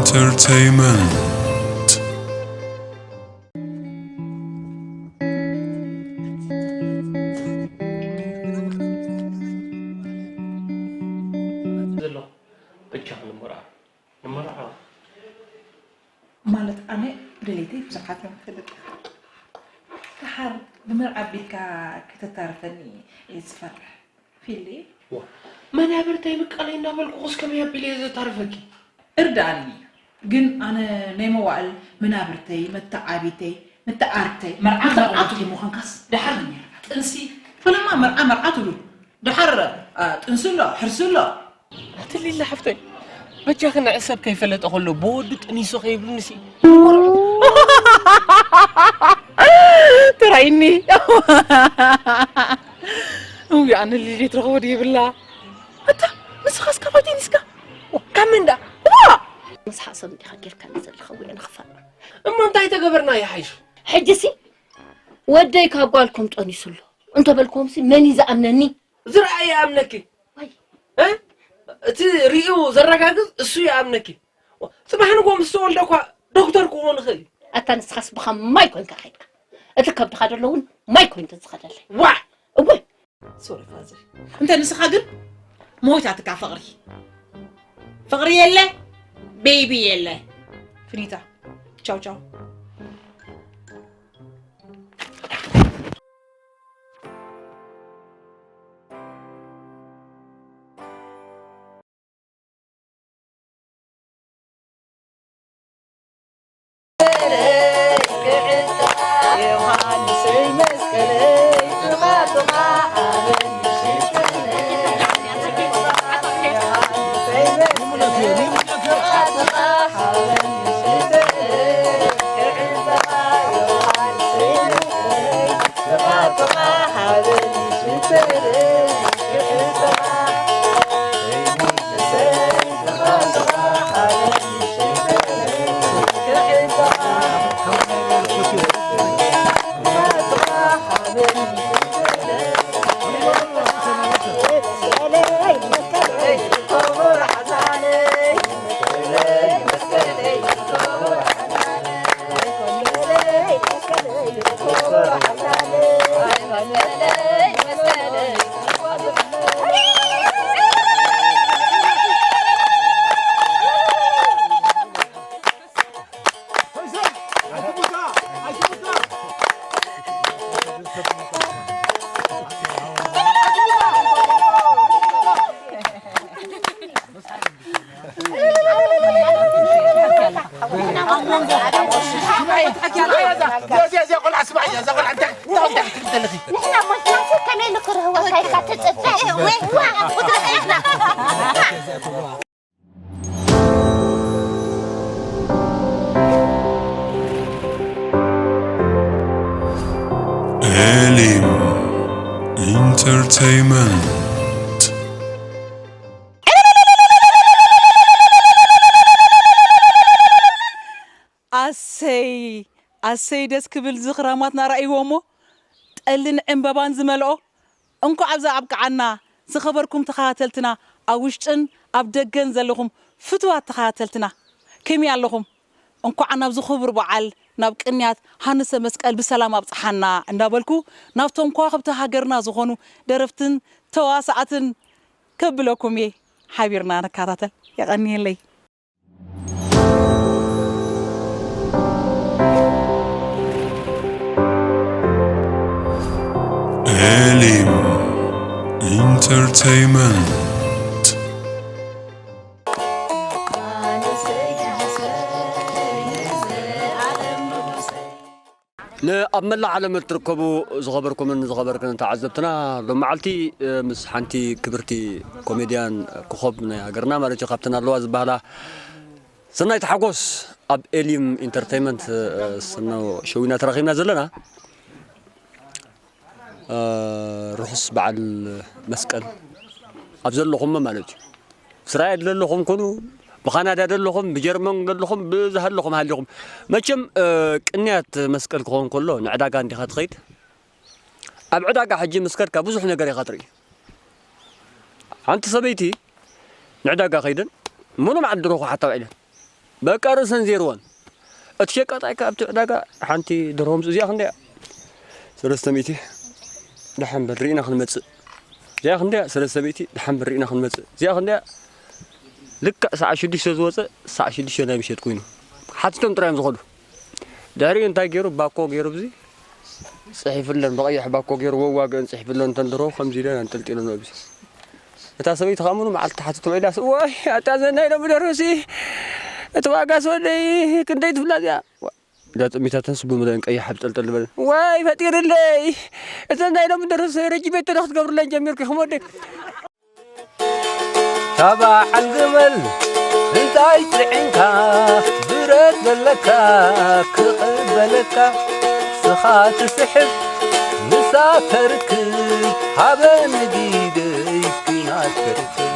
Entertainment. ዘሎ በጃ ክንመርዓ ንመርዓ ማለት ኣነ ድሌተይ ብዙሓት እዮም ፈልጥ ደሓር ብመርዓ ኣቢልካ ከተታርፈኒ እየ ዝፈርሕ ፊሊ ዋ መናብርተይ ብቃለይ እናበልኩ ኹስ ከመይ ኣቢለ እየ ዘታርፈኪ እርዳኣኒ ግን ኣነ ናይ መዋእል መናብርተይ መተዓቢተይ መተዓርተይ መርዓ መርዓቱ ምዃንካስ ደሓር ጥንሲ ፈለማ መርዓ መርዓ ትብሉ ደሓር ጥንሲ ኣሎ ሕርሲ ኣሎ ትሊላ ሓፍተይ በጃኺ ንዕሰብ ከይፈለጠ ከሎ ብወዱ ጥኒሱ ከይብልንሲ ተራይኒ እውይ ኣነ ልጅ ትረኽቦ ድይብላ ኣታ ንስኻስ ካባይ ተኒስካ ካብ መንዳ ንስሓ ሰብ እንዲኻ ጌርካ ዘለኻ ውዕ ንኽፋእ እሞ እንታይ ተገበርና ይሓይሽ ሕጂሲ ወደይ ካብ ጓልኩም ጠኒሱ ኣሎ እንተበልኩምሲ መን እዩ ዝኣምነኒ ዝረኣ ይኣምነኪ ወይ እ? እቲ ርእዩ ዘረጋግጽ እሱ ይኣምነኪ ጽባሕ ንጎ ምስ ተወልደ እኳ ዶክተር ክኾን ይኽእል እዩ ኣታ ንስኻስ ብኻ ማይ ኮንካ ኸይድካ እቲ ከብድኻ ደሎ እውን ማይ ኮይኑ ተዝኸደለይ ዋዕ እወይ ሶሪ ፋዘር እንተ ንስኻ ግን ሞይታትካ ፍቕሪ ፍቕሪ የለ ቤቢ የለ ፍኒታ ቻው ቻው ንሕና ሞትና ሰብ ከመይ ንክርህወካ ኢልካ ትፅበ ወይ ዋ ቁጥሪ Elim Entertainment. ኣሰይ ኣሰይ ደስ ክብል ዝኽራማትና ራእይዎ እሞ ጠልን ዕምበባን ዝመልኦ እንኳዕ ኣብዛ ኣብቅዓና ዝኸበርኩም ተኸታተልትና ኣብ ውሽጥን ኣብ ደገን ዘለኹም ፍትዋት ተኸታተልትና ከመይ ኣለኹም እንኳዕ ናብዚ ክቡር በዓል ናብ ቅንያት ሃንሰ መስቀል ብሰላም ኣብፅሓና እንዳበልኩ ናብቶም ከዋኽብቲ ሃገርና ዝኾኑ ደረፍትን ተዋሳእትን ከብለኩም እየ ሓቢርና ንከታተል የቐንየለይ Elim Entertainment. ንኣብ መላእ ዓለም እትርከቡ ዝኸበርኩምን ዝኸበርክን ተዓዘብትና ሎም መዓልቲ ምስ ሓንቲ ክብርቲ ኮሜድያን ኮኸብ ናይ ሃገርና ማለት እዩ ካብተን ኣለዋ ዝበሃላ ሰናይት ሓጎስ ኣብ ኤልዩም ኢንተርቴይመንት ስኖ ሸዊና ተራኺብና ዘለና ርሑስ በዓል መስቀል ኣብ ዘለኹም ማለት እዩ እስራኤል ዘለኹም ኩኑ ብካናዳ ዘለኹም ብጀርመን ዘለኹም ብዝሃለኹም ሃሊኹም መቸም ቅንያት መስቀል ክኸውን ከሎ ንዕዳጋ እንዲኻ ትኸይድ ኣብ ዕዳጋ ሕጂ ምስ ከድካ ብዙሕ ነገር ኢኻ ትርኢ ሓንቲ ሰበይቲ ንዕዳጋ ከይደን ሙሉ መዓልቲ ድረኹ ሓታ ውዒለን በቃ ርእሰን ዜርወን። እቲ ሸቃጣይ ከኣ ኣብቲ ዕዳጋ ሓንቲ ደርሆ ምስ እዚኣ ክንደያ ሰለስተ ሚእቲ ደሓን በል ርኢና ክንመጽእ። እዚኣ ክንደያ ሰለስተ ሚእቲ ደሓን በል ርኢና ክንመጽእ። እዚኣ ክንደያ ልክዕ ሰዓት ሽዱሽተ ዝወጸ ሰዓት ሽዱሽተ ናይ ምሸት ኮይኑ ሓቲቶም ጥራይ እዮም ዝኸዱ። ድሕሪኡ እንታይ ገይሩ ባኮ ገይሩ ብዚ ጽሒፍለን ብቐይሕ ባኮ ገይሩ ወዋገን ጽሒፍለን ተንድሮ ከምዚ ኢለን ኣንጠልጢለንኦ ብዚ። እታ ሰበይቲ ከኣ ምኑ መዓልቲ ሓቲቶም ኢላስ ወይ ኣታ ዘናይ ሎሚ ደርሆሲ እቲ ዋጋ ሰወደይ ክንደይ ትብላ እዚኣ? ዋ፣ እዛ ጥሚታተን ስቡ ምለን ቀይሕ ኣብ ጠልጠል ዝበለ ዋይ ፈጢርለይ እዘን ናይ ሎሚ ደርሆሲ ረጂ ቤት ዶ ክትገብርለን ጀሚርኩ ኢኹም ወደይ። ታባዓል ግመል እንታይ ጽዒንካ ብረት ዘለካ ክቕበለካ ስኻ ትስሕብ ንሳ ተርክብ ሃበኒ ግደይ ኲናት ከርክብ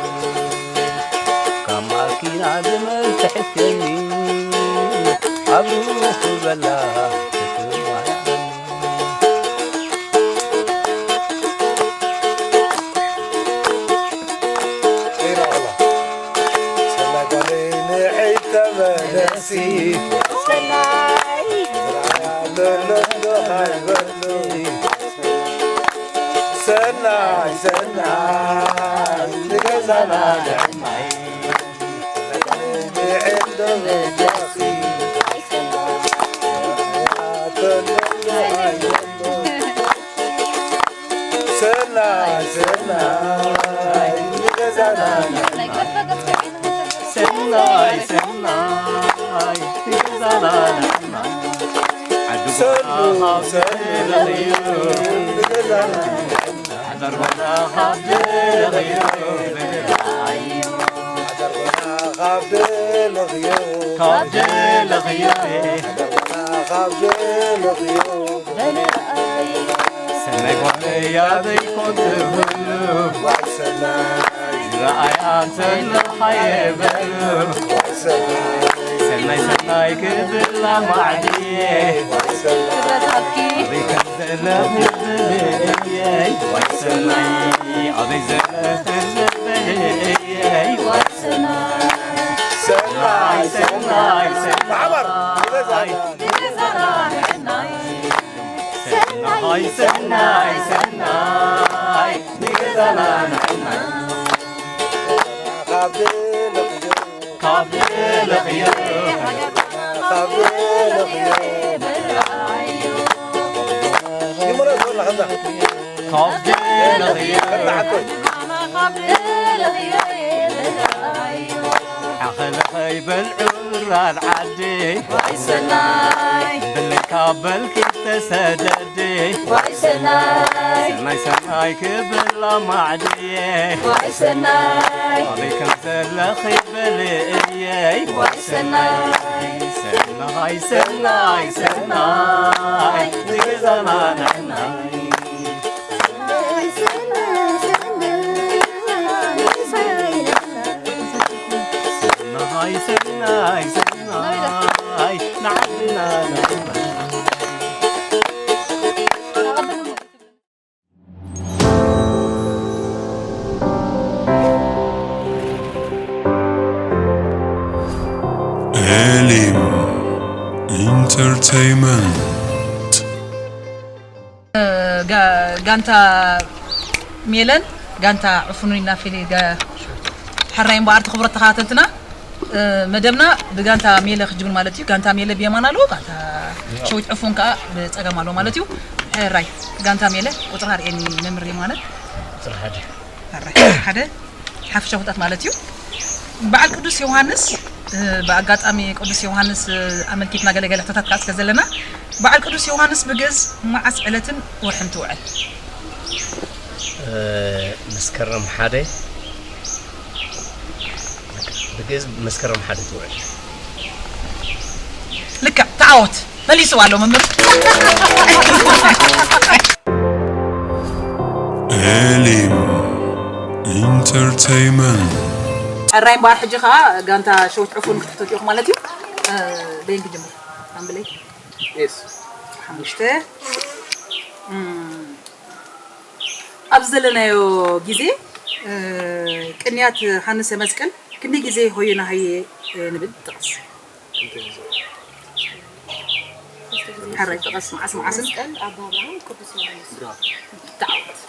ካብ ማኪና ግመል ትሕከኒ ኣብ ሩኽ በላ ክትማያኒ ሰናይ ሰናይ ንገዛና ንዕማይ ንዕል ዶ በጃኺ ሰናይ ሰናይ ንገዛና ንዕማይ ሰናይ ሰናይ ንገዛና ንዕማይ ዓዲ ሰሉ ሰሉ ንገዛና ንዕማይ ሰናይ ጓለይ ኣበይ ኮን ትህሉ ዝረኣያ እንተለኻየ በሉ ሰናይ ሰናይ ክብላ ማዕድየ ኣበይ ከም ዘለኺ ዝብለየይ ዋይ ሰናይ ኣበይ ዘለኺ ዝብለየይ ዋይ ሰናይ ሰናይ ሰናይ ሰናይ ሰናይ ሰናይ ሰናይ ንገዛና ንዕና ካብ ደለኽዮ ካብ ደለኽዮ ካብ ደለኽዮ ይመረጽ ወላ ከምዛ ካብ ደለኽዮ ሓኸለ ከይበልዑ ራድ ዓዲ ዋይ ሰናይ ብለይ ካብ በልኪ ተሰደዲ ዋይ ሰናይ ሰናይ ሰናይ ክብላ ማዕድየ ዋይ ሰናይ ኣበይ ከም ዘለኺ በልየይ ዋይ ሰናይ ሰናይ ሰናይ ሰናይ ንገዛና ንዕናይ ሰናይ ሰናይ ሰናይ ንዓድና ንዕናይ ኤሊም ኢንተርተይመንት ጋንታ ሜለን ጋንታ ዕፉኑን ኢና ፊሊ ሕራይ እምበኣር ትኽብረት ተኸታተልትና መደብና ብጋንታ ሜለ ክጅምር ማለት እዩ። ጋንታ ሜለ ብየማን ኣለዎ፣ ጋንታ ሸዊት ዕፉን ከዓ ብፀገም ኣለዎ ማለት እዩ። ሕራይ ጋንታ ሜለ ቁፅሪ ኣርእየኒ መምህር የማነ። ሓደ ሓፈሻዊ ፍልጠት ማለት እዩ። በዓል ቅዱስ ዮሃንስ ብኣጋጣሚ ቅዱስ ዮሃንስ ኣመልኪትና ገለገለ ሕቶታት ክኣስከ ዘለና በዓል ቅዱስ ዮሃንስ ብግእዝ መዓስ ዕለትን ወርሕን ትውዕል? መስከረም ሓደ ብግእዝ መስከረም ሓደ ትውዕል። ልክዕ ተዓወት መሊስዋ ኣሎ መምህር። ኤሊም ኢንተርተይመንት ሕራይ እምበኣር ሕጂ ከዓ ጋንታ ሸዊት ዕፉን ክትሕተቱ ኢኹም ማለት እዩ። በይን ክጅምር ኣምብለይ ሓሙሽተ ኣብዚ ዘለናዮ ግዜ ቅንያት ሃንሰ መስቀል ክንደይ ግዜ ሆዮና ሃየ ንብል ጥቕስ ሓራይ ጥቀስ፣ መዓስ መዓስን መስቀል፣ ኣባ ኣብርሃም፣ ቅዱስ ዮሃንስ። ብራቮ። ተዓወት።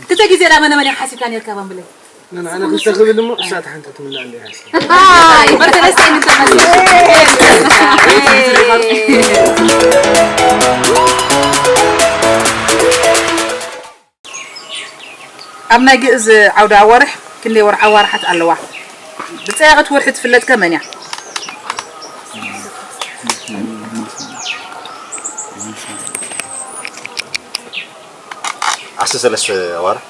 ክልተ ግዜ ዳ መነ መን ሓሲብካ ነርካ ባምብለይ? ንዓና ክልተ ክብል እሞ እሳት ሓንቲ ትምላእ እንዲያ ሓሲብ። ኣይ፣ በርተለስታይ ንተመስ። ኣብ ናይ ግእዝ ዓውደ ኣዋርሕ ክንደይ ወርሒ ኣዋርሓት ኣለዋ? ብጸያቒት ወርሒ ትፍለጥ ከ መን እያ? ዓሰርተ ሰለስተ ኣዋርሕ።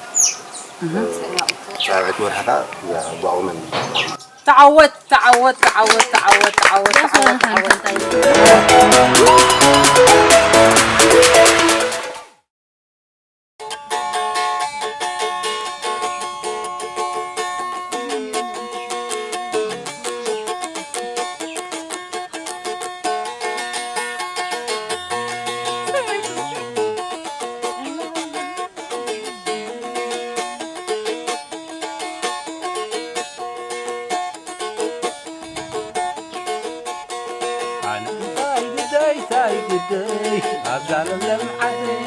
ጸያቒት ወርሒ ኸኣ እዛ ጓቑመን። ተዓወት፣ ተዓወት፣ ተዓወት፣ ተዓወት፣ ተዓወት፣ ተዓወት፣ ተዓወት። ኣነ እንታይ ግደይ፣ እንታይ ግደይ፣ ኣብዛ ለምለም ዓደይ።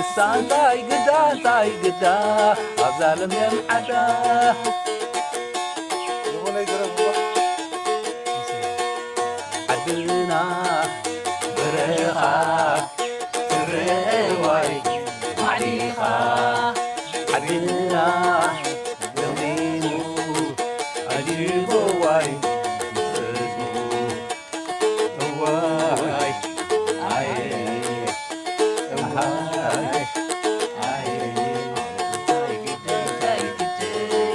እሳ እንታይ ግዳ፣ እንታይ ግዳ፣ ኣብዛ ለምለም ዓዳ። ዝኾነ ይዝረብ እባ። ዓድና በረኻ ትረዋይ ማዕዲኻ። ዓድና ለምሊሙ ኣጅቦዋይ ህዝቡ። እዋይ ኣየ እምሃይ ኣየ እንታይ ግደይ እንታይ ግደይ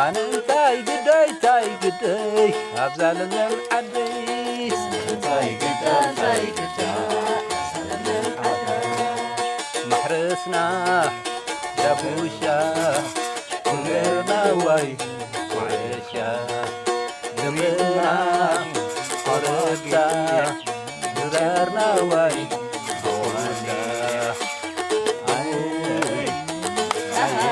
ኣነ እንታይ ግደይ እንታይ ግደይ ኣብዛ ለምለም ዓደይ። እንታይ ግዳ እንታይ ግዳ ኣብዛ ለምለም ዓደይ። ማሕረስና ዳጉሻ፣ ግብርና ዋይ ኩዕሻ፣ ግብርና ኮረብታ፣ ዝራርና ዋይ ኣዋልዳ። ኣይ፣ ኣይ፣ ኣይ።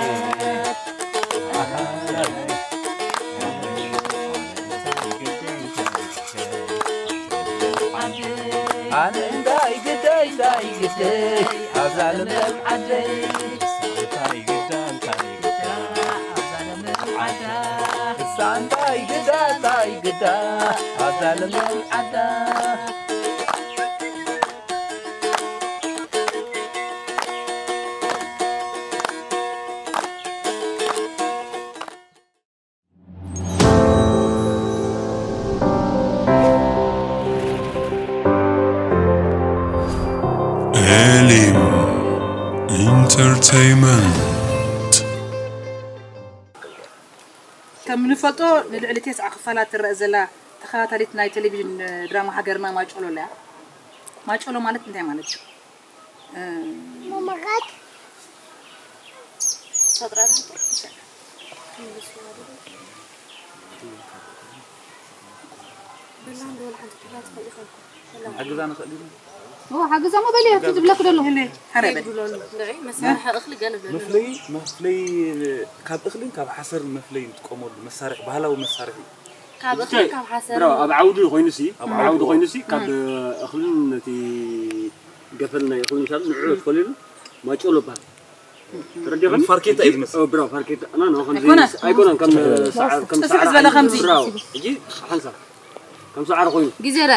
ኣነ እንታይ ግደይ እንታይ ግደይ ኣብዛ ለምለም ዓደይ። እንታይ ግዳ እንታይ ግዳ ኣብዛ ለምለም ዓዳ። እሳ እንታይ ግዳ እንታይ ግዳ ኣብዛ ለምለም ዓዳ። ኤሊም ኢንተርተይመንት። ከም ንፈልጦ ንልዕሊ ተስዓ ክፋላት ትረአ ዘላ ተኸታታሊት ናይ ቴሌቪዥን ድራማ ሃገርና ማጨሎ ኣለያ። ማጨሎ ማለት እንታይ ማለት እዩ? መመራት ሓግዛ ንኽእል ኢና። ኦ፣ ሓግዛ ሞ በልያ፣ እቲ ዝብለኪ ዘሎ። ሓረ በል። መሳርሒ እኽሊ ገለ ብለሉ። መፍለዪ፣ መፍለዪ ካብ እኽልን ካብ ሓሰርን መፍለዪ ንጥቀመሉ መሳርሒ፣ ባህላዊ መሳርሒ። ካብ እኽሊ ካብ ሓሰር። ብራው፣ ኣብ ዓውዲ ኮይኑሲ፣ ኣብ ዓውዲ ኮይኑሲ፣ ካብ እኽልን ነቲ ገፈል ናይ እኽሊ ምሻል ንዕዑ ትፈልሉ ማጨሎ ይበሃል። ተረዲእኽኒ? ፋርኬታ እዩ ዝመስል። ኦ፣ ብራው፣ ፋርኬታ። ና፣ ና፣ ከምዚ ኣይኮነን። ኣይኮነን፣ ከም ሰዓር፣ ከም ጽፍሕ ሰዓር ዝበለ ዓይነት ከምዚ። ብራው። ሕጂ ሓንሳብ ከም ሰዓር ኮይኑ። ግዜ ረ።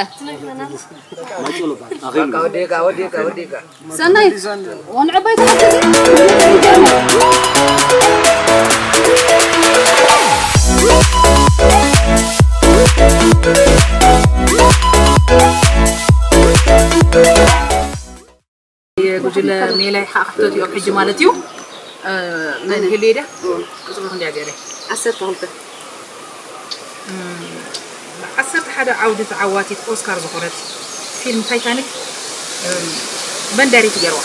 ማጨሎ ይበሃል። ኣኺሉ። ወዲእካ፣ ወዲእካ፣ ወዲእካ። ሰናይ፣ ወን ዕባይ ተሓተቲ። የጉጅለ ሜላይ ሓ ክፍተት እዮም ሕጂ ማለት እዩ። እ፣ መን ህልየ ድያ? ቁጽሪ ክንደያ ገይረ? ዓሰርተ ክልተ። እም፣ ዓሰርተ ሓደ ዓውዲ ተዓዋቲት ኦስካር ዝኾነት ፊልም ታይታኒክ፣ እም፣ መን ዳይሬክት ገይርዋ?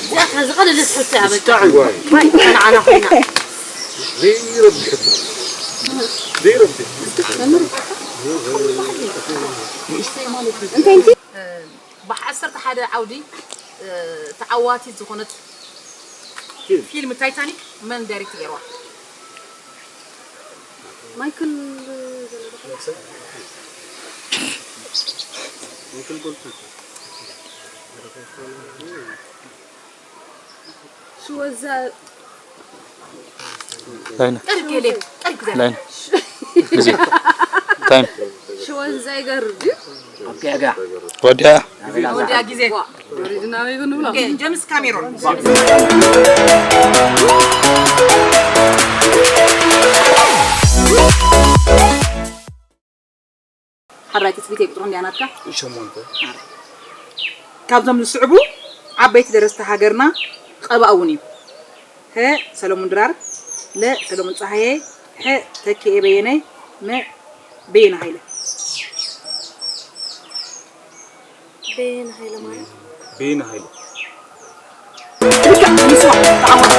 እዚኣ ዝቐለለት ሕቶ እያ በቃ። ዋይ፣ ንዓና ኮይና። ዘይረብሕ። ዘይረብሕ። እንታይ፣ እንታይ? እ፣ ብዓሰርተ ሓደ ዓውዲ ተዓዋቲት ዝኾነት ፊልም ታይታኒክ መን ዳይሬክት ገይርዋ? ማይክል ሽወዛ ላይነ ቀርብ ገለ ቀርብ ዘለ ላይነ ግዜ ታይም ሽወዛ ይገርድ ወዲያ ወዲያ ግዜ ሪጅናዊ ይግን ብሎ ኦኬ፣ ጀምስ ካሜሮን ሓራይ ትጽቢት ቁጥሩ እንዲያ ናትካ ሸሞንተ ካብዞም ዝስዕቡ ዓበይቲ ደረስቲ ሃገርና ቀባእ እውን እዩ። ሀ ሰለሙን ድራር፣ ለ ሰለሙን ፀሃየ፣ ሐ ተኪኤ በየነ፣ መ በየነ ሃይለ። በየነ ሃይለ ማለት በየነ ሃይለ ልክዕ ንስዋ ተዓወት።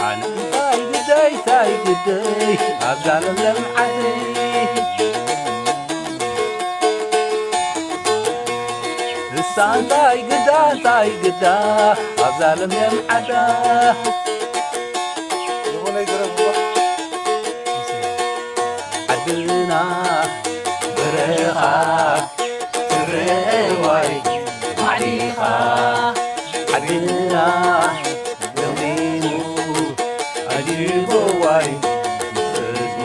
ኣነ እንታይ ግደይ እንታይ ግደይ ኣብዛ ለምለም ዓደይ እሳ እንታይ ግዳ እንታይ ግዳ ኣብዛ ለምለም ዓዳ ዝኾነ ይዝረብ ዓድና በረኻ ትረዋይ ማዕዲኻ ዓድና ለምሊሙ ኣጅቦዋይ ህዝቡ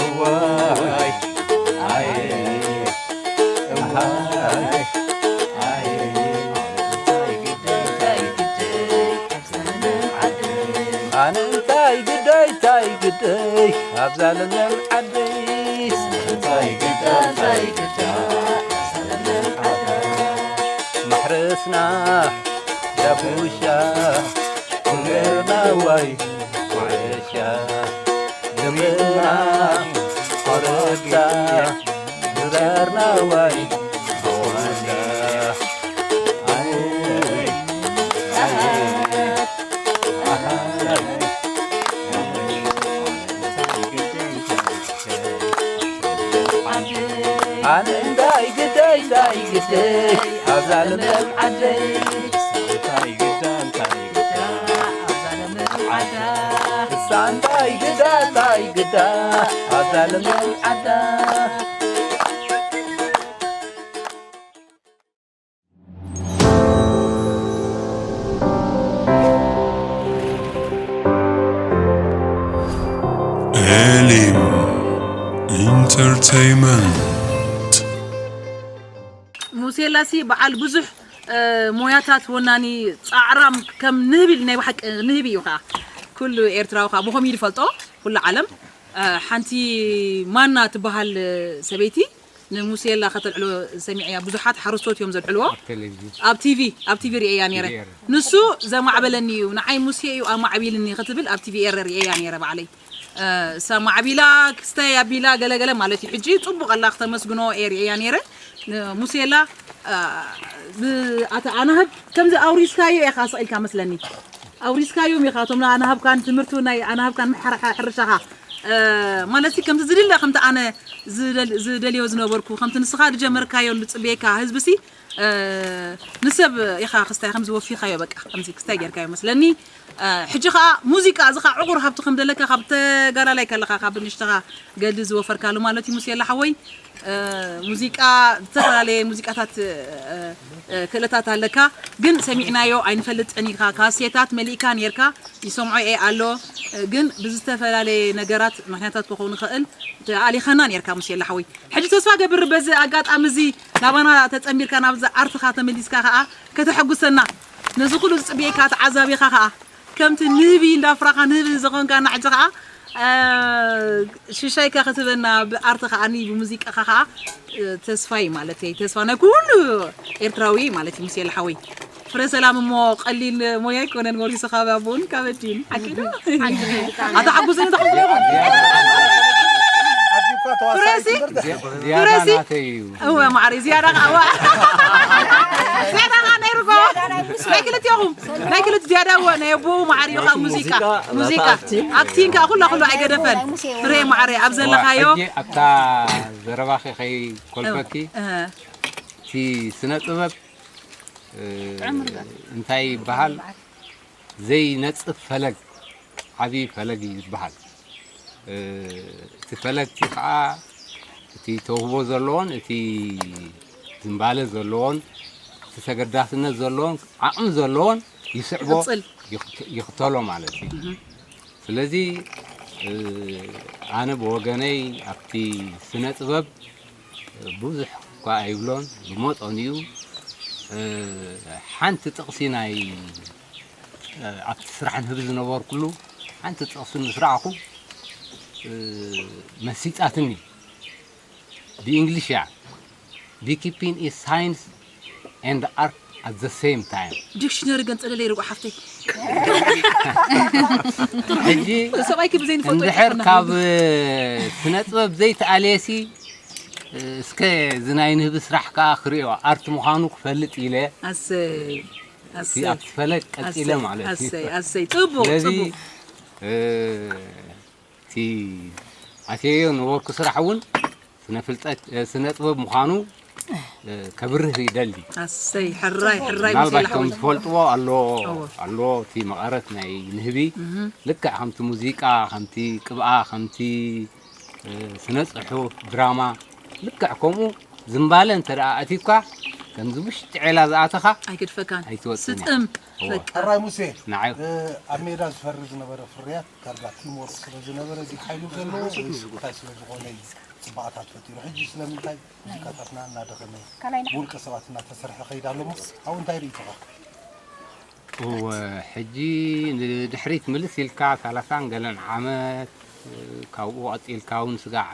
እዋይ ኣየ እዋይ ኣየ ኣነ እንታይ ግደይ እንታይ ግደይ ኣብዛ ለምለም ዓደይ እንታይ ግዳ እንታይ ግዳ ኣብዛ ለምለም ዓደይ ማሕረስና ዳጉሻ እምበርና ዋይ ኩዕሻ ግምና ቆረታ ዝዳርና ዋይ ኣዋዳ ኣይ ኣይ ኣይ ኣነ እንታይ ግደይ እንታይ ግደይ ኣብዛ ለምለም ዓደይ እንታይ ግዳ እንታይ ግዳ ኣብዛ ለምለም ዓዳ እሳ እንታይ ግዳ እንታይ ግዳ ኣብዛ ለምለም ዓዳ ኤሊም ኢንተርተይመንት ሙሴላሲ በዓል ብዙሕ እ፣ ሞያታት ወናኒ ጻዕራም ከም ንህቢ ናይ ብሓቂ ንህቢ እዩ ከዓ ኩሉ ኤርትራዊ ከዓ ብኸምኡ እዩ ዝፈልጦ ኩሉ ዓለም እ፣ ሓንቲ ማና ትበሃል ሰበይቲ ንሙሴላ ከተልዕሎ ሰሚዐያ ብዙሓት ሓረስቶት እዮም ዘልዕልዎ ኣብ ቲቪ ኣብ ቲቪ ርእየያ ነይረ ንሱ ዘማዕበለኒ እዩ ንዓይ ሙሴ እዩ ኣማዕቢልኒ ክትብል ኣብ ቲቪ ኤረ ርእየያ ነይረ ባዕለይ እሳ ማዕቢላ ክስታይ ኣቢላ ገለገለ ማለት እዩ ሕጂ ፅቡቅ ኣላ ክተመስግኖ እየ ርእየያ ነይረ ሙሴላ ኣተ ኣናህብ ከምዚ ኣውሪስካዮ ኢኻ ስቕ ኢልካ መስለኒ ኣውሪስካዮም ኢኻ እቶም ኣናህብካን ትምህርቱ ናይ ኣናህብካን ሕርሻኻ ማለት ከምቲ ዝድለ ከምቲ ኣነ ዝደልዮ ዝነበርኩ ከምቲ ንስኻ ዝጀመርካዮን ዝፅበየካ ህዝብሲ ንሰብ ኢኻ ክስታይ ከምዚ ወፊኻዮ በቃ ከምዚ ክስታይ ጌርካዮ መስለኒ ሕጂ ከዓ ሙዚቃ እዚ ከዓ ዕቑር ሃብቲ ከም ዘለካ ካብ ተጋዳላይ ከለካ ካብ ንሽተኻ ገልዲ ዝወፈርካሉ ማለት እዩ ሙሴላ ሓወይ ሙዚቃ ዝተፈላለየ ሙዚቃታት ክእለታት ኣለካ ግን ሰሚዕናዮ ኣይንፈልጥን ኢኻ ካሴታት መሊእካ ነርካ ይሰምዖ እየ ኣሎ ግን ብዝተፈላለየ ነገራት ምክንያታት ክኸውን ይኽእል ኣሊኸና ነርካ ሙሴላ ሓወይ ሕጂ ተስፋ ገብር በዚ ኣጋጣሚ እዚ ናባና ተጸንቢርካ ናብዚ ኣርትኻ ተመሊስካ ከኣ ከተሐጉሰና ነዚ ኩሉ ዝጽብየካ ተዓዛቢኻ ከኣ ከምቲ ንህቢ እንዳፍራኻ ንህቢ ዝኾንካና ሕጂ ከኣ ሽሻይካ ክትበና ብኣርት ከዓኒ ብሙዚቃኻ ከዓ ተስፋይ ማለት እየ። ተስፋ ናይ ኩሉ ኤርትራዊ ማለት እዩ። ሙሴ ሓወይ ፍረ ሰላም እሞ ቀሊል ሞያ ኣይኮነን ወሪሱ ካብ ኣቦን ካብ ኣዲን ሓቂ ዶ? ኣታ ሓጉስኒ ተኸብረኹም ፍረሲ ዝያዳ ፍረሲ ናተይ እዩ። እወ ማዕሪ ዝያዳ ከዓ እወ ዝያዳ ከዓ ነይሩጎ ናይ ክልቲኹም ናይ ክልት ዝያዳ እወ ናይ ኣቦኡ ማዕሪ እዩ ካብ ሙዚቃ ሙዚቃ ኣክቲንግ ከዓ ኩላ ኩሉ ኣይገደፈን ፍሬ ማዕሪ ኣብ ዘለኻዮ ሕጂ ኣብታ ዘረባኺ ከይኮልፈኪ እቲ ስነ ጥበብ እንታይ ይበሃል ዘይነጽፍ ፈለግ ዓብዪ ፈለግ እዩ ዝበሃል። እቲ ፈለግ እቲ ከዓ እቲ ተውህቦ ዘለዎን እቲ ዝንባለ ዘለዎን እቲ ተገዳስነት ዘለዎን ዓቕሚ ዘለዎን ይስዕቦ ይኽተሎ ማለት እዩ። ስለዚ ኣነ ብወገነይ ኣብቲ ስነ ጥበብ ብዙሕ እኳ ኣይብሎን ብመጠኑ እዩ። ሓንቲ ጥቕሲ ናይ ኣብቲ ስራሕ ንህብ ዝነበርኩሉ ሓንቲ ጥቕሲ ምስ ረኣኹ መሲጣትኒ። ብእንግሊሽ እያ Beekeeping is science and art at the same time. ዲክሽነሪ ገንጸለለይ ርጉ ሓፍተይ ሕጂ ሰብኣይኪ ብዘይ ንፈልጦ እንድሕር ካብ ስነ ጥበብ ዘይተኣለየሲ እስከ እዚ ናይ ንህቢ ስራሕ ከዓ ክሪኦ ኣርት ምዃኑ ክፈልጥ ኢለ ኣሰይ እቲ ኣብቲ ፈለግ ቀፂለ ማለት እዩ ኣሰይ ኣሰይ ፅቡቅ ስለዚ ፅቡቅ እቲ ኣትየዮ ነበርኩ ስራሕ እውን ስነ ፍልጠት ስነ ጥበብ ምዃኑ ከብርህ ይደሊ ኣሰይ ሕራይ ሕራይ ምናልባት ከም ዝፈልጥዎ ኣሎ ኣሎ እቲ መቐረት ናይ ንህቢ ልክዕ ከምቲ ሙዚቃ ከምቲ ቅብኣ ከምቲ ስነ ጽሑፍ ድራማ ልክዕ ከምኡ ዝምባለ እንተ ደኣ ኣቲካ ከምዚ ውሽጢ ዔላ ዝኣተኻ ኣይገድፈካን ኣይትወፅን ስጥም በቃ ሕራይ ሙሴ ንዓይ ኣብ ሜዳ ዝፈሪ ዝነበረ ፍርያት ዳርጋ ቲም ወርክ ስለ ዝነበረ እዚ ሓይሉ ዘለዎ ወይስ እንታይ ስለ ዝኾነ እዩ ፅባቐታት ፈጢሩ ሕጂ ስለምንታይ ሙዚቃታትና እናደኸመ ብውልቀ ሰባት እናተሰርሐ ከይድ ኣሎ እሞ ኣብኡ እንታይ ርእይቶኻ እወ ሕጂ ንድሕሪት ምልስ ኢልካ ሰላሳን ገለን ዓመት ካብኡ ቀፂልካ እውን ስጋዕ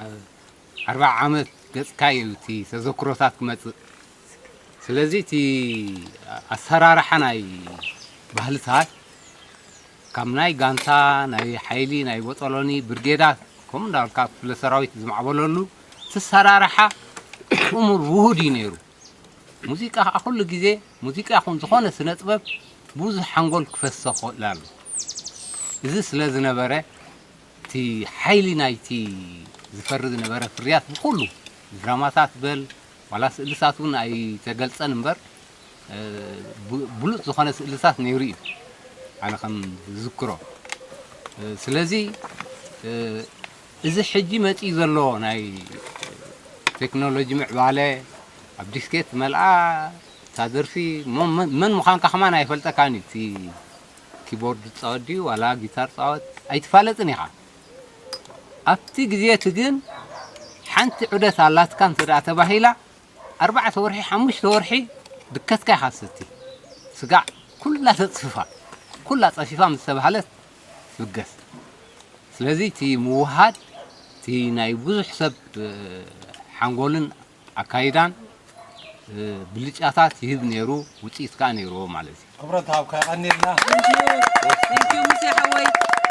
ኣርባዓ ዓመት ገፅካ እዩ እቲ ተዘክሮታት ክመፅእ ስለዚ እቲ ኣሰራርሓ ናይ ባህልታት ካብ ናይ ጋንታ ናይ ሓይሊ ናይ ቦጦሎኒ ብርጌዳት ከምኡ እንዳበልካ ክፍለ ሰራዊት ዝማዕበለሉ እቲ ኣሰራርሓ እሙር ውሁድ እዩ ነይሩ ሙዚቃ ከዓ ኩሉ ግዜ ሙዚቃ ይኹን ዝኾነ ስነ ጥበብ ብዙሕ ሓንጎል ክፈስሶ ክኽእል ኣሎ እዚ ስለ ዝነበረ እቲ ሓይሊ ናይቲ ዝፈሪ ዝነበረ ፍርያት ብኩሉ ድራማታት በል ዋላ ስእልታት እውን ኣይተገልፀን እምበር ብሉፅ ዝኾነ ስእልታት ነይሩ እዩ ኣነ ከም ዝዝክሮ ስለዚ እዚ ሕጂ መፂኡ ዘሎ ናይ ቴክኖሎጂ ምዕባለ ኣብ ዲስኬት መልኣ እታ ደርፊ መን ምዃንካ ከማን ኣይፈልጠካን እዩ እቲ ኪቦርድ ትፃወት ድዩ ዋላ ጊታር ፃወት ኣይትፋለጥን ኢኻ ኣብቲ ግዜ እቲ ግን ሓንቲ ዑደት ኣላትካ እንተ ደኣ ተባሂላ ኣርባዕተ ወርሒ ሓሙሽተ ወርሒ ድከትካ ኢኻ ትሰቲ ስጋዕ ኩላ ተፅፍፋ ኩላ ፀፊፋ ምስ ተባህለት ትብገስ ስለዚ እቲ ምውሃድ እቲ ናይ ብዙሕ ሰብ ሓንጎልን ኣካይዳን ብልጫታት ይህብ ነይሩ ውፅኢት ከዓ ነይርዎ ማለት እዩ ክብረት ሃብካ የቐኒልና ቴንኪዩ ሙሴ ሓወይ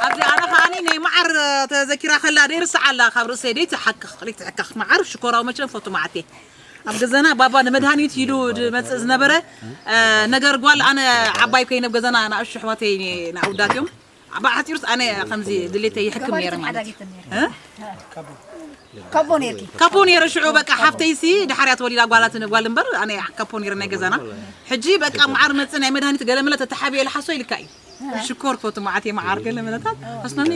ኣብዚ ኣነ ከዓኒ ናይ መዓር ተዘኪራ ከላ ደይ ርስዓ ኣላ ካብ ርእሰይ ደይ ትሓክኽ ደይ ትሕከኽ መዓር ሽኮራዊ መቸም ፈቱ መዓቴ ኣብ ገዛና ባባ ንመድሃኒት ኢሉ ዝመፅእ ዝነበረ ነገር ጓል ኣነ ዓባይ ኮይነ ኣብ ገዛና ንኣሹ ኣሕዋተይ ንኣውዳት እዮም ብሓፂሩስ ኣነ ከምዚ ድሌተይ ይሕክም ነይረ ማለት እዩ ካቦ ነይርኪ ካቦ ነይረ ሽዑ በቃ ሓፍተይሲ ድሓርያ ተወሊዳ ጓላት ጓል እምበር ኣነ ካፖ ነይረ ናይ ገዛና ሕጂ በቃ መዓር መፅእ ናይ መድሃኒት ገለመለ ተተሓብየ ልሓሶ ኢልካ እዩ ሽኮር ኮቱ መዓት የመዓር ገለመለታት ኣስናኒ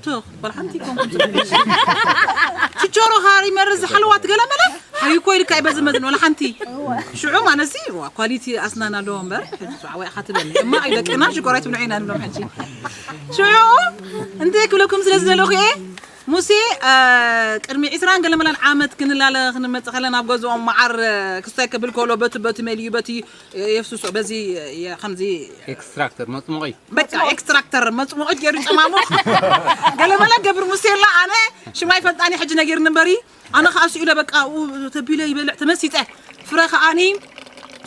ቶኽ በል ሓንቲ ኮንኩም ሽኮሮ ካሪ መርዝ ሓለዋት ገለመለ ሓይኮ ኢልካ እዩ በዚ መዝን ወላ ሓንቲ ሽዑ ማለሲ ኳሊቲ ኣስናን ኣለዎ እምበር ሕጂ ዓወይ ኢኻ ትበል እማ ኣይደቅና ሽኮር ኣይትብልዑ ኢና ንብሎም ሕጂ ሽዑ እንታይ ክብለኩም ስለ ዝደለኹ እየ ሙሴ፣ እ፣ ቅድሚ ዕስራን ገለመለን ዓመት ክንላለ ክንመጽእ ከለና ኣብ ገዝኦም መዓር፣ እ፣ ክስታይ ክብል ከሎ በቲ፣ በቲ መሊኡ፣ በቲ፣ እ፣ የፍስሶ፣ በዚ፣ እ፣ የ-፣ ከምዚ ኤክስትራክተር መጽሞቒ። በቃ ኤክስትራክተር መጽሞቒ ገይሩ ጨማሙቕ። ገለመለ ገብር ሙሴ ኣላ፣ ኣነ ሽማይ ፈልጣኒ ሕጂ ነጊርኒ እምበሪ፣ ኣነ ከኣ ስኢለ በቃ፣ ኡ፣ ተቢለ ይበልዕ ተመሲጠ። ፍረ ከኣኒ፣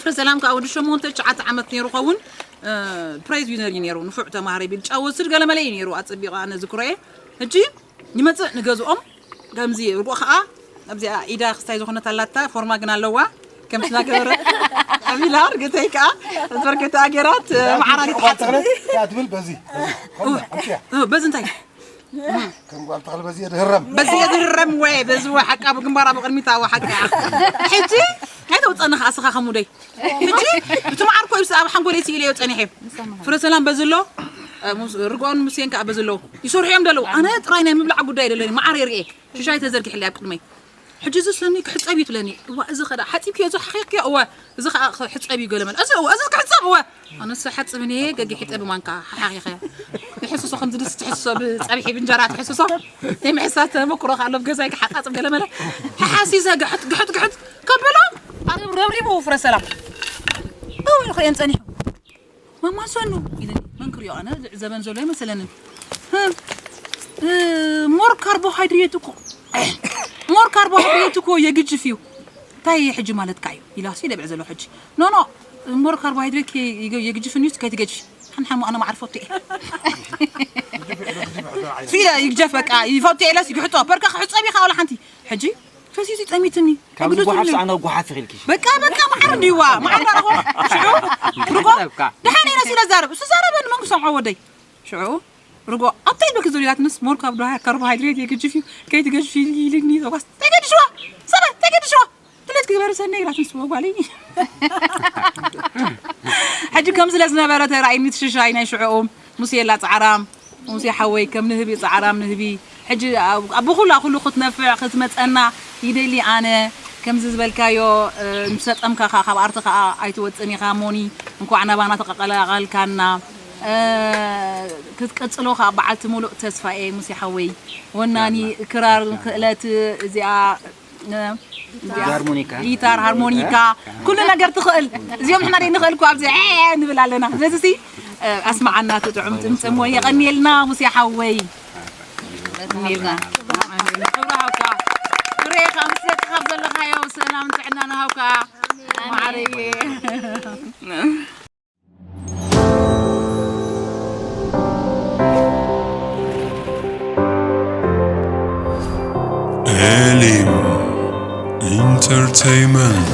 ፍረ ሰላም ከኣ ወዲ ሸሞንተ ትሽዓተ ዓመት ነይሩ ኸውን፣ እ፣ ፕራይዝ ዊነር እዩ ነይሩ። ንፉዕ ተማሃሪ ቢልጫ ወስድ ገለመለ እዩ ነይሩ። ኣጸቢቐ ኣነ ዝክሮየ። ሕጂ ይመጽእ ንገዝኦም። ከምዚ ርጎ ከኣ ኣብዚኣ ኢዳ ክስታይ ዝኾነት ኣላታ፣ ፎርማ ግን ኣለዋ። ከምቲ ናገበረ ኣሚላ ርግተይ ከኣ በርከታ ኣገራት መዓራግ ትሓጽብ። ያ ትብል በዚ በዚ ከምዛ ኣምፅያ እ፣ በዚ እንታይ? ከም ጓል ተኽለ በዚ የድህረም በዚ የዝህረም ወይ በዚ ወይ ሓቃ ብግንባራ ብቕድሚት ኣዋ ሓቃ። ሕጂ ኣይተውፀኒ ከኣ ስኻ ከሙደይ። ሕጂ እቲ መዓር ኮ ይብስ ኣብ ሓንጎለይ ስኢለዮ ጸኒሐ። ፍረ ሰላም በዚ ኣሎ፣ እ፣ ሙስ-፣ ርግኦን ሙሴን ከኣ በዚ ኣለዉ። ይሰርሑ እዮም ዘለዉ። ኣነ ጥራይ ናይ ምብላዕ ጉዳይ ደለኒ። መዓር የርእየ። ሽሻይ ተዘርጊሕለይ ኣብ ቅድመይ። ሕጂ እዚ ስለኒ ክሕጸብ እዩ ትለኒ። እዋ፣ እዚ ኸዳ ሓጺብክዮ፣ እዚ ሓኺኽክዮ፣ እወ፣ እዚ ኸኣ ክሕጸብ እዩ ገለመለ። እዚ፣ እወ፣ እዚ ክሕጸብ፣ እወ። ኣነስ ሓጽብ እኔ ገጊ ሒጠ ብማንካ ሓሓኺኸ። ይሕስሶ ከምዚ ድስ ትሕስሶ ብጸብሒ ብእንጀራ ትሕስሶ። ናይ ምሕሳስ ተመክሮ ከኣ ኣሎ ብገዛይ ክሓጻጽብ ገለመለ። ሓሓሲሰ ግሕት፣ ግሕት፣ ግሕት ከብሎ፣ ኣረብ ረብሪቡ ፍረ ሰላም። እወ፣ ይኽእየን ጸኒሑ። ማማ ሰኑ ኢለኒ። መን ክሪኦ ኣነ ዝዕዘበን ዘሎ ኣይመሰለንን። እ፣ እ፣ ሞር ካርቦሃይድሬት እኮ፣ ሞር ካርቦሃይድሬት እኮ የግጅፍ እዩ። እንታይ ሕጂ ማለትካ እዩ? ኢላሲ ደብዕ ዘሎ ሕጂ። ኖ፣ ኖ፣ ሞር ካርቦሃይድሬት ከ-፣ ይገ-፣ የግጅፍ እንዲዩ ከይትገጅፊ። ሓንሓሙ ኣነ ማዕር ፈቱ እየ። ፊለ ይግጀፍ በቃ፣ ይፈቱ እየ ኢለሲ ይግሕጦ። በርካ ክሕጸብ ኢኻ ወላ ሓንቲ። ሕጂ ፈሲሱ ጠሚትኒ። ካብዚ ኣይግደሱ ጎሓፍ ዝብለኒ። ሰኣና ጎሓፍ ኢኺልኪ። በቃ፣ በቃ፣ ማዕር እንዲዋ፣ ማዕር ዳረኹ። ሽዑ፣ ርጎ፣ ደሓን እየ ነሲ ለዛረብ። እሱ ዛረበኒ መን ክሰምዖ ወደይ? ሽዑ፣ ርጎ፣ ኣብታይ በኪ ዞሊላትንስ፣ ሞር ካብ ዶ-፣ ካርቦሃይድሬት የግጅፍ እዩ፣ ከይትገጅፊ ኢልኒ፣ ተጓስ፣ ተገድሽዋ፣ ሰበ፣ ተገድሽዋ። ትለት ክግበር ሰነ ኢላትንስ፣ ወጓሊ። ሕጂ ከም ስለ ዝነበረ ተራእይኒ ትሽሻይ ናይ ሽዑኡ፣ ሙሴ የላ ጻዕራም፣ ሙሴ ሓወይ፣ ከም ንህቢ ጻዕራም ንህቢ። ሕጂ ኣብ፣ ኣብ ብኹላ ኩሉ ክትነፍዕ ክትመጸና ይደሊ ኣነ። ከምዚ ዝበልካዮ፣ እ፣ ምስ ሰጠምካ ከኣ ካብ ኣርቲ ከኣ ኣይትወጽን ኢኻ። ሞኒ፣ እንኳዕ ናባና ተቐላቐልካና። እ፣ ክትቀጽሎ ከኣ በዓልቲ ሙሉእ ተስፋ እየ፣ ሙሴ ሓወይ። ወናኒ ክራር ክእለት እዚኣ፣ እ፣ እዚኣ፣ ሃርሞኒካ። ጊታር፣ ሃርሞኒካ፣ ኩሉ ነገር ትኽእል። እዚኦም ንሕና ደይ ንኽእል እኮ ኣብዚ ዔ ንብል ኣለና። ስለዚ ሲ፣ እ፣ ኣስማዓና እቲ ጥዑም ጽምጽም ወይ የቐንየልና ሙሴ ሓወይ። የቐንየልና። ክብሪ ሃብካ። ፍሬ፣ ካብ ምስ ደቅኻ ዘለኻዮ ሰላም ጥዕና ንሃብካ። ማዕረየ። ኤሊም ኢንተርቴይመንት